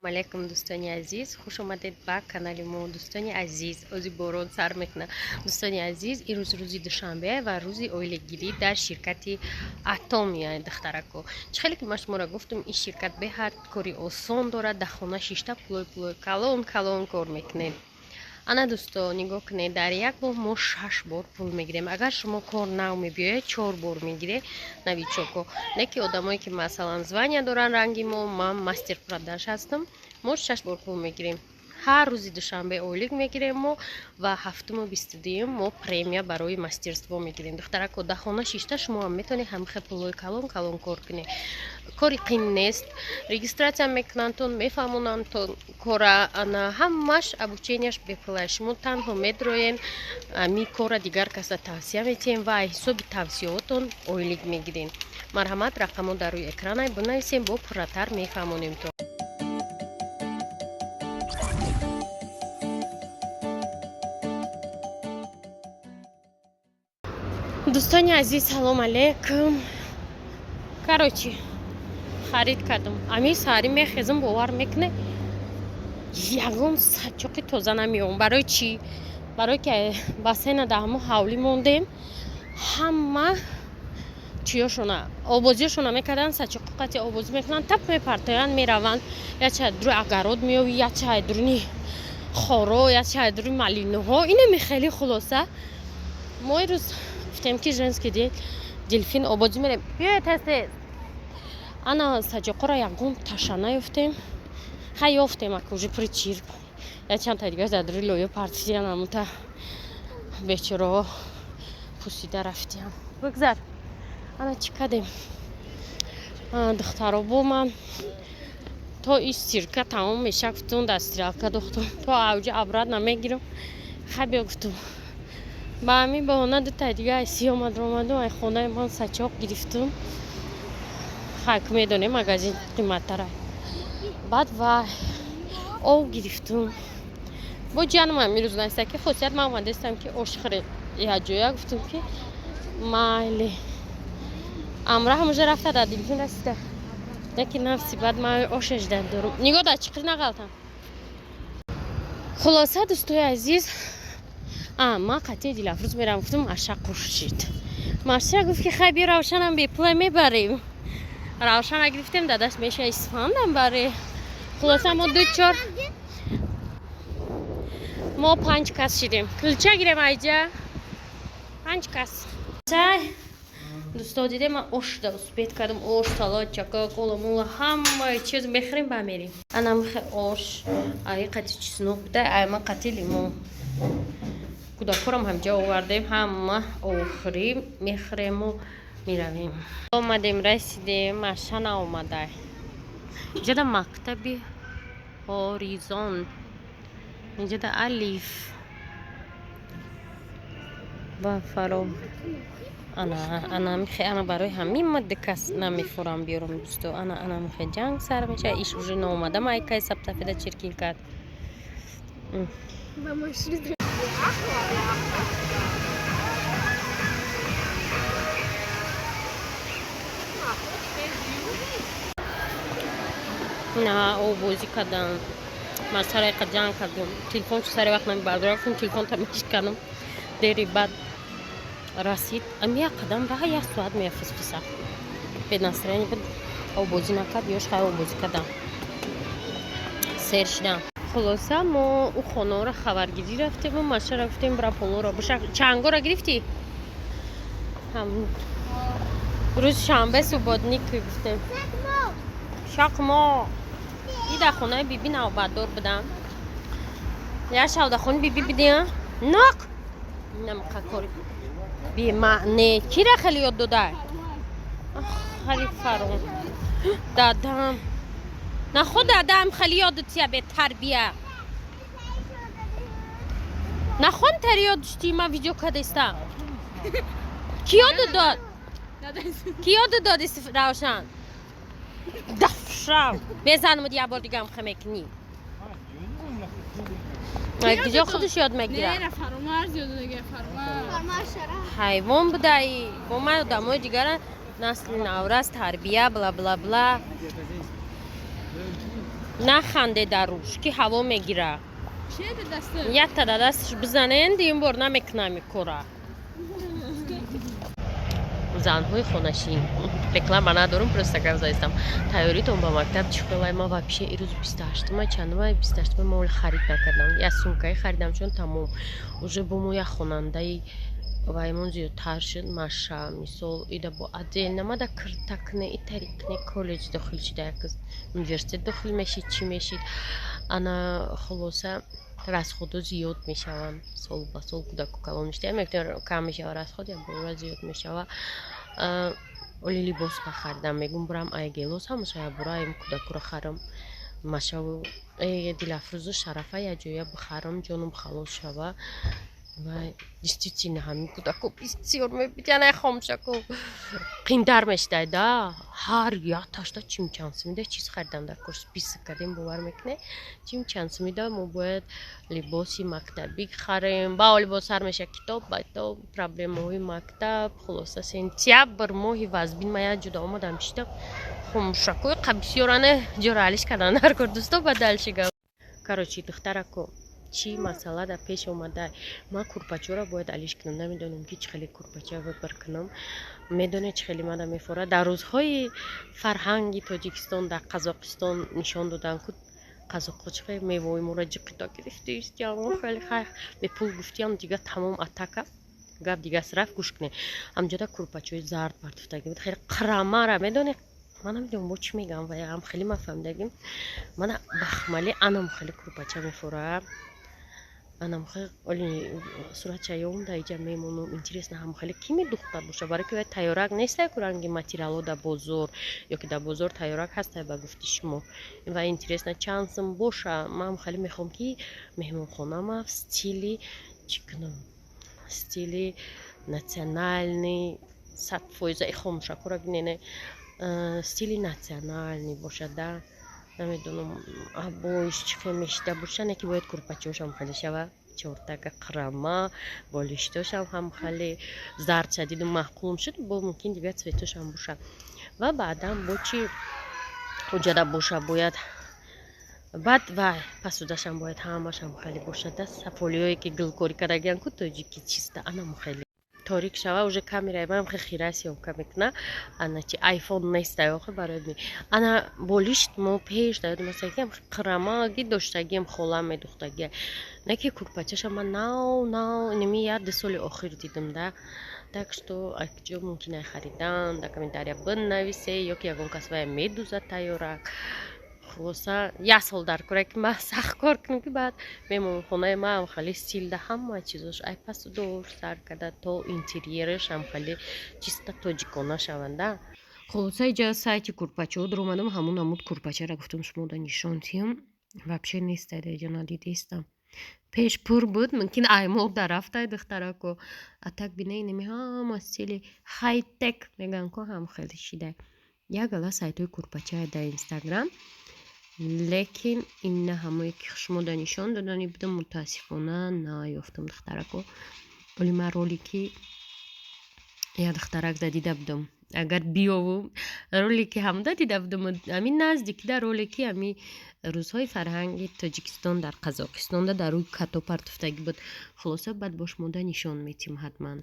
Алейкум, дӯстони азиз, хуш омадед ба канали мо. Дӯстони азиз, ози борон сар мекунад. Дӯстони азиз, ирӯз рӯзи душанбе ва рӯзи оилагирӣ дар ширкати Атомия. Духтарако, чӣ хеле ки ман шуморо гуфтам, ин ширкат беҳад кори осон дорад. Дар хона шишта пулои калон калон кор мекунед. Ана, дӯсто, нигоҳ кунед, дар як моҳ мо шаш бор пул мегирем. Агар шумо кор нав мебиёед, чор бор мегиред, новичок о. Не ки одамое ки, масалан, звания доранд, ранги мо, ман мастер продаж ҳастам, мо шаш бор пул мегирем. Ҳар рӯзи душанбе ойлик мегирем мо ва ҳафтуму 22-юм мо премия барои мастерство мегирем. Духтарако, дар хона шишта шумо ҳам метавонед ҳамихе пулҳои калон калон кор кунед. Кори қин нест, регистрация мекунандтон, мефаҳмонандтон кора, ана ҳамаш обучения ш бепула. Шумо танҳо медроен, ами кора дигар каса тавсия метиҳем ва ҳисоби тавсияотон ойлик мегирем. Марҳамат, рақамҳо дар рӯи экранай, бинависем, бо пурратар мефаҳмонем то. Дӯстони азиз, салом алейкум. Короче, харид кардам. Ами саҳарӣ мехезам, бовар мекуне, ягон сачоқи тоза намеём. Барои чӣ? Барое ки бассейна дар ҳамо ҳавлӣ мондем, ҳама чиёшона, обозиёшона мекарданд, сачоқи қати обозӣ мекунанд, тап мепартоянд, мераванд. Яча дури огород меёви, яча дуруни хоро, яча дури малиноҳо, инами хеле. Хулоса, мо ирӯз гуфтем, ки женский день, Дельфин обозӣ мерем, биёед тез тез. Ана саҷоқоро ягон таша наёфтем. Хай, ёфтем, ака уже причир я чандта дигар дар дури лоё партидиан, амута бечораҳо пусида рафтиям. Бигзар, ана чӣ кардем, духтаро? Бо ман то и стирка тамом меша, гуфтум, дар стиралка духтум, то авҷа обратно мегирам. Хай, биё, гуфтум. Ба ҳамин баҳона дутай дига айси омад, омаду ай хонаи ман сачоқ гирифтум. Хай, ку медонем, магазин қиматтара. Баъд вай ов гирифтум. Бо ҷанам амирӯз наиста ки хосият, ман омадастам, ки ош хӯрем якҷоя. Гуфтум, ки майли, амра ҳамужа рафта дар Дельфин расида, яки нафси. Баъд ман ошаш дар дорум, нигоҳ дар чиқри нағалтам. Хулоса, дӯстои азиз, а ман қатъи Дилафрӯз мерам, гуфтум, Маша қуршид. Маша гуфт, ки хай, биё, Равшанам бепула мебарем. Равшана гирифтем, дадаш меша Исфандам баре. Хулоса, мо ду чор, мо панҷ кас шидем. Кулча гирем, айҷа панҷ кас. Дӯсто, дидем, ман ош да успеть кардам: ош, салат, чака, кола, мула, ҳамаи чиз мехӯрем, ба мерем. Анамихе ош, ай қати чеснок буда, ай ман қати лимон. Кӯдакҳорам ҳамҷа овардем, ҳама охирӣ мехӯрему меравем. Омадем, расидем, Маша наомада. Инҷада мактаби Ҳоризон, инҷада Алиф ба фаро. Ана, ана михе, ана барои ҳамин ма дикас намефурам биёрам, дӯсто. Ана, ана михе ҷанг сар меша. Иш уже наомада, майкаи сабсафеда чиркин кард. Ба машина. На обозӣ кардам, ман сари қа ҷанг кардем, телефон чу сари вақт намебардорам, гуфтам, телефон мешканам. Дери баъд расид. Ами як қадам раҳа як соат мефисфиса, без настроение буд, обозӣ накард. Ёш хай, обозӣ кардам, сер шидам. Хулоса, мо ӯ хонаро хабаргирӣ рафтему Машара гуфтем, бира, полоро биша, чангора гирифтӣ. Рӯзи шанбе субботник гуфтем, шақмо и дар хонаи биби навбатдор будам. Як шав дар хонаи биби бидем, нақ намқа кори бемаъне кира хеле ёд дода, хали фарон дадам нахо, дадам хеле ёд тия, бетарбия, нахон тари ёд душти. Ман видео кадестам. Ки ёду дод? Ки ёду доди, Равшан? Дафшав безанмуд, як бор дигам хе мекунӣ. Куҷо худаш ёд мегирад? Не, Фаромарз ёд додага, Фаромарз. Ҳайвон будаи. Бо ман одамои дигара, насли наврас, тарбия, бла бла бла. Наханде дар рӯш, ки ҳаво мегира. Чие да даста? Якта да дасташ бизанен, дигин бор намекунам ин кора. Занҳои хонашин, реклама надорум, просто гап заистам. Тайёритон ба мактаб чӣ хелай? Ма вообще ирӯз 28-ума, чандума, 28-ума, ма оли харид накардам. Як сумкаи харидам, чун тамом уже бо мо як хонандаи ваймон зиёдтар шуд. Маша, мисол, ида бо отдельно мада киртакне, итарикне, коллеҷ дохил шида, як университет дохил мешид, чӣ мешид. Ана, хулоса, расходо зиёд мешаванд сол ба сол. Кӯдаку калон мешуда, кам мешава расход, як бора зиёд мешава. Оли либос бахаридам, мегум, бурам ай Гелос ҳамаша як бора ай кӯдакуро харам, машаву Дилафрӯзу Шарафа якҷоя бихарам, ҷонум халос шава. Ва действительно ҳамин кӯдако бисёр мебиҷана, хомшако қинтар мешидай да. Ҳар якташта чим чанд сумида чиз харидам дар курс, список кардем, бовар мекунед, чим чанд сумида мо бояд либоси мактабӣ харем. Ба либос сар меша, китоб ба китоб, проблемаҳои мактаб. Хулоса, сентябр моҳи вазбин. Ма як ҷуда омадам, шидам, хомшакои бисёране ҷора алиш кардан дар кор. Дӯсто, ба дальше гап. Короче, духтарако, чӣ масъала дар пеш омада? Ман курпачаро бояд алиш кунам, намедонам, ки чӣ хеле курпача выбор кунам. Медонед, чӣ хеле мада мефорад? Дар рӯзҳои фарҳанги Тоҷикистон дар Қазоқистон нишон доданд, ку қазоқҳо чӣ хеле мевои моро ҷиқида гирифтаистиям. Хеле хай бепул гуфтиям, дига тамом, атака, гап дига рафт. Гӯш кунед, ҳамҷода курпачаҳои зард партофтагӣ буд, хеле қирамара, медонед, ман намедонам, бо чӣ мегам, ваям хеле ман фаҳмидагим. Мана бахмали анам хеле курпача мефорад, анам хеле суратча ём да иҷа мемонам. Интересно, ҳам хеле ки медухта боша, барои ки вай тайёрак нестай ку, ранги материало дар бозор ё ки дар бозор тайёрак ҳастай, ба гуфти шумо. Ва интересно, чанд сум боша? Ман хеле мехоҳам, ки меҳмонхонама в стили чӣ кунам, стили национальный, 100%. И хомӯшакҳоро бинене, стили национальный бошад да. Намедонам, обоиш чӣ хел мешида боша, не ки бояд курпачаҳошам хеле шава, чортага қирама, болиштошам ҳам хеле зард шадиду маъқулм шуд, бо мумкин дигар цветошам боша. Ва баъдан бо чӣ ҳуҷҷада боша бояд, баъд вай пасудашам бояд ҳамашам хеле бошад да, сафолиҳое ки гулкорӣ кардагиан ку, тоҷики чиста, анам хеле. Торик шава, уже камераи манам хеле хира съёмка мекуна. Ана чи, айфон нестай охи барои. Ана болишт мо пеш да ёдам аст, қирамаги доштагием, холам медухтагия, не ки курпачаша ман нав нав инами як ду соли охир дидам да. Так что акҷо мумкин ай харидан, дар комментария бинависе, ё ки ягон кас вая медузад тайёрак. Хулоса, як сол дар кора, ки ман сахт кор кунам, ки баъд меҳмонхонаи ман хеле стилда, ҳама чизош, ай пасудор сар карда то интерьераш ҳам хеле чисто тоҷикона шаванда. Хулоса, иҷа сайти курпачаҳо дуромадам, ҳамун намуд курпачаро гуфтам, шумода нишон диҳам. Вообще нестай да иҷа, надидистам. Пеш пур буд, мумкин аймол дарафтай, духтарако. А так бинеи, неми ҳама стили хайтек мегӯянд ко, ҳам хеле шида. Як гала сайтҳои курпачае дар Инстаграм, лекин ин на ҳамое ки шумода нишон додани будам, мутаассифона, наёфтам, духтарако. Оли ман ролики як духтарак да дида будам, агар биёвум, ролики ҳамда дида будам, ҳамин наздики да ролики ҳами рӯзҳои фарҳанги Тоҷикистон дар Қазоқистонда дар рӯи като партофтагӣ буд. Хулоса, баъд бо шумода нишон метиҳм ҳатман.